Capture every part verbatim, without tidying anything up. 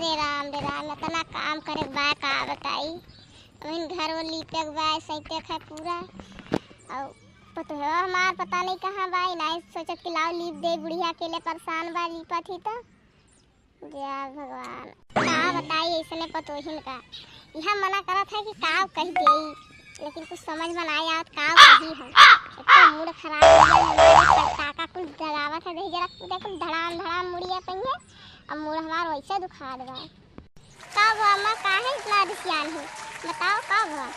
रे राम, रे राम, इतना काम करे के बा, का बताई। अबहिन घर वो लीपे के बा, सैते खाए पूरा। और पतोहवा हमार पता नहीं कहाँ बा, नहीं सोचत कि लाओ लीप दे, बुढ़िया अकेले परेशान बा, लीपत ही तो। जय भगवान, का बताई ऐसने पतोहिन का। यह मना करत है कि का कह देई, लेकिन कुछ समझ में ना आवत का कही हम। एक तो मूड खराब हो गया हमारे, काका कुल दगावत है, देखी जरा, देखो धड़ाम धड़ाम मुड़िया पहिए, अब मूड हमार वैसे दुखात बा। का भवा अम्मा, काहे इतना रिसियान है? बताओ का भवा?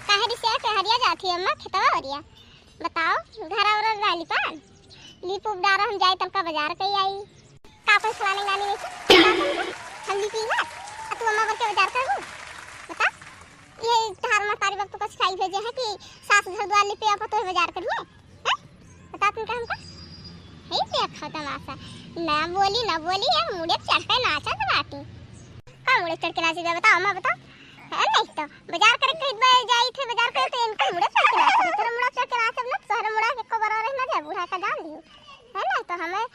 काहे रिसिया के हरिया जात ही अम्मा, खेतवा हरिया? बताओ, घर और गाली पान? लीप उप डारा, हम जाई तनका बाजार कई आई। का अपन फलाने गाने में से? हम लीपी है, आ तू अम्मा बन के बाजार करबू? बता, ये तहार महतारी बाप तो कुछ खाई भेजे हैं कि सास घर द्वार लीपे, आप तो बाजार करिए, हैं? बता तुमका हमका। हे देखो तमाशा, ना बोली, ना बोली, ये मुड़े चढ़ के नाचत बाटी। का मुड़े चढ़ के नाची बे? बताओ, अम्मा बताओ। है नहीं तो, बाजार करे कहीं बे जाई थे, बाजार करे तो इनका मुड़े चढ़ के नाची। तोहरे मुड़ा चढ़ के नाचब ना, तोहरे मुड़ा के को बड़ा रह ना जाए, बूढ़ा का जान लियो। है ना, तो हमें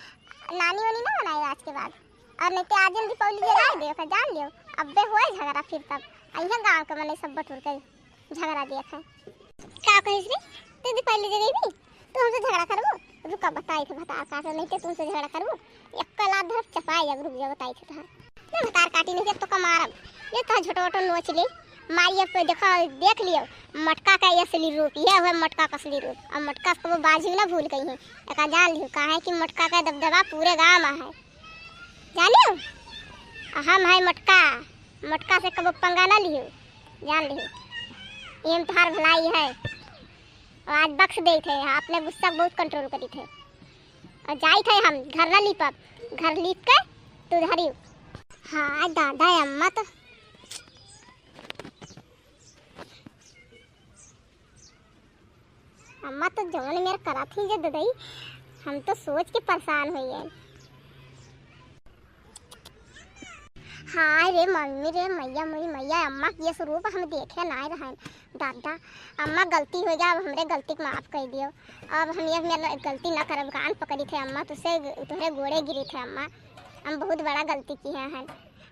नानी वानी ना बनाए आज के बाद। और नहीं तो आज हम दीपावली जराए दे, ओका जान लियो। अब्बे होए झगड़ा फिर तब। अइहे गाँव के मने सब बटुर के झगड़ा दिया था। का कहिस रे? तू दीपावली जगई भी? तू हमसे झगड़ा करबो? रुका, बताई थे, बता का से नहीं थे तुमसे झगड़ा करबो। एक लात धरब चपाई जब, रुक जा, बताई थे तहार। ना भतार काटी नहीं, अब तो का मारब। ये तो झोटो वोटो नोच ले। मारी अब तो देखा, देख लियो। मटका का ये असली रूप, ये हुआ मटका का असली रूप। अब मटका को वो बाजू ना भूल गई है। एका जान लियो, काहे कि मटका का दबदबा पूरे गाँव में है। जानियो? हम है मटका। मटका से कबो पंगा ना लियो। जान लियो। ये में तोहार भलाई है। और आज बख्श देई थे, अपने गुस्सा के बहुत control करी थे। और जाई थे हम, घर ना लीपब, घर लीप के तू धरी। हाँ दादा, अम्मा तो, अम्मा तो जवन मेर करत ही जे ददई, हम तो सोच के परेशान होई गए। हाय रे मम्मी रे, मैया मोरी मैया, अम्मा के ये स्वरूप हम देखे नाय रहन। दादा, अम्मा गलती हो गया, अब हमरे गलती के माफ कर दियो। अब हम ये मेर गलती ना करब, कान पकड़ी थे अम्मा, तुझसे, तुहरे गोड़े गिरी थे अम्मा, हम बहुत बड़ा गलती किए हैं,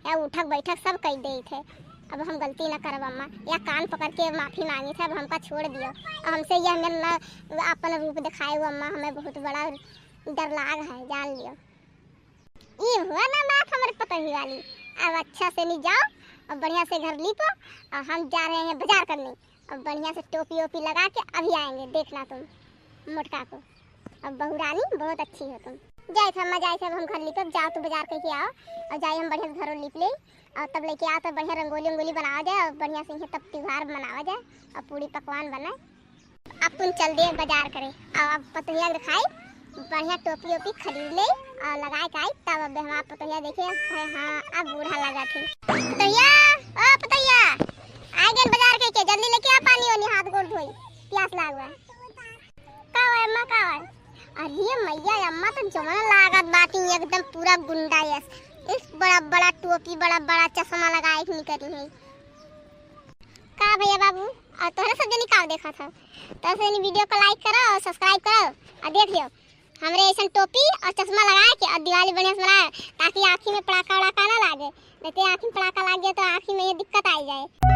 या उठक बैठक सब कर दे थे। अब हम गलती ना करब अम्मा, या कान पकड़ के माफी मांगी थे, अब हमका छोड़ दियो। अब हमसे ये मेर ना अपन रूप दिखाए हो अम्मा, हमें बहुत बड़ा डर लाग है, जान लियो। ई हुआ ना बात हमरे पतोही वाली। अब अच्छा से नहीं जाओ और बढ़िया से घर लीपो और हम जा रहे हैं बाजार करने। अब बढ़िया से टोपी ओपी लगा के अभी आएंगे, देखना तुम मोटका को। अब बहू रानी बहुत अच्छी हो तुम। जाए थे अम्मा, जाए थे, अब हम घर लीपब, जाओ तू बाजार करके आओ और जाए हम बढ़िया से घरों लीप ले और तब लेके आओ, तब बढ़िया रंगोली उंगोली बनावा जाए और बढ़िया से इहे तब त्योहार मनावा जाए और पूरी पकवान बनाए। अब तुम चल दिए बाजार करे, और अब पतोहिया दिखाई, बढ़िया टोपी ओपी खरीद ले और लगाए के आई, तब अब हमार पतोहिया देखे, अरे हाँ, अब बूढ़ा लगा थे। पतोहिया, ओ पतोहिया, आ गए बाजार के, के जल्दी लेके आ पानी ओनी, हाथ गोड़ धोई, प्यास लाग बा। का हुआ अम्मा, का हुआ? अरे मैया, अम्मा तो जवन लागत बाटी एकदम पूरा गुंडा यस। इस बड़ा बड़ा टोपी, बड़ा बड़ा चश्मा लगाए के निकली है। का भैया बाबू, और तोहरे सब जनी का देखत हो? तो जनी video को like करो और subscribe करो और देख लियो, हमरे ऐसन टोपी और चश्मा लगाए के और दिवाली बढ़िया से मनाए, ताकि आँखी में पड़ाका वड़ाका ना लागे, नहीं तो आँखी में पड़ाका लाग गया तो आँखी में ये दिक्कत आ जाए।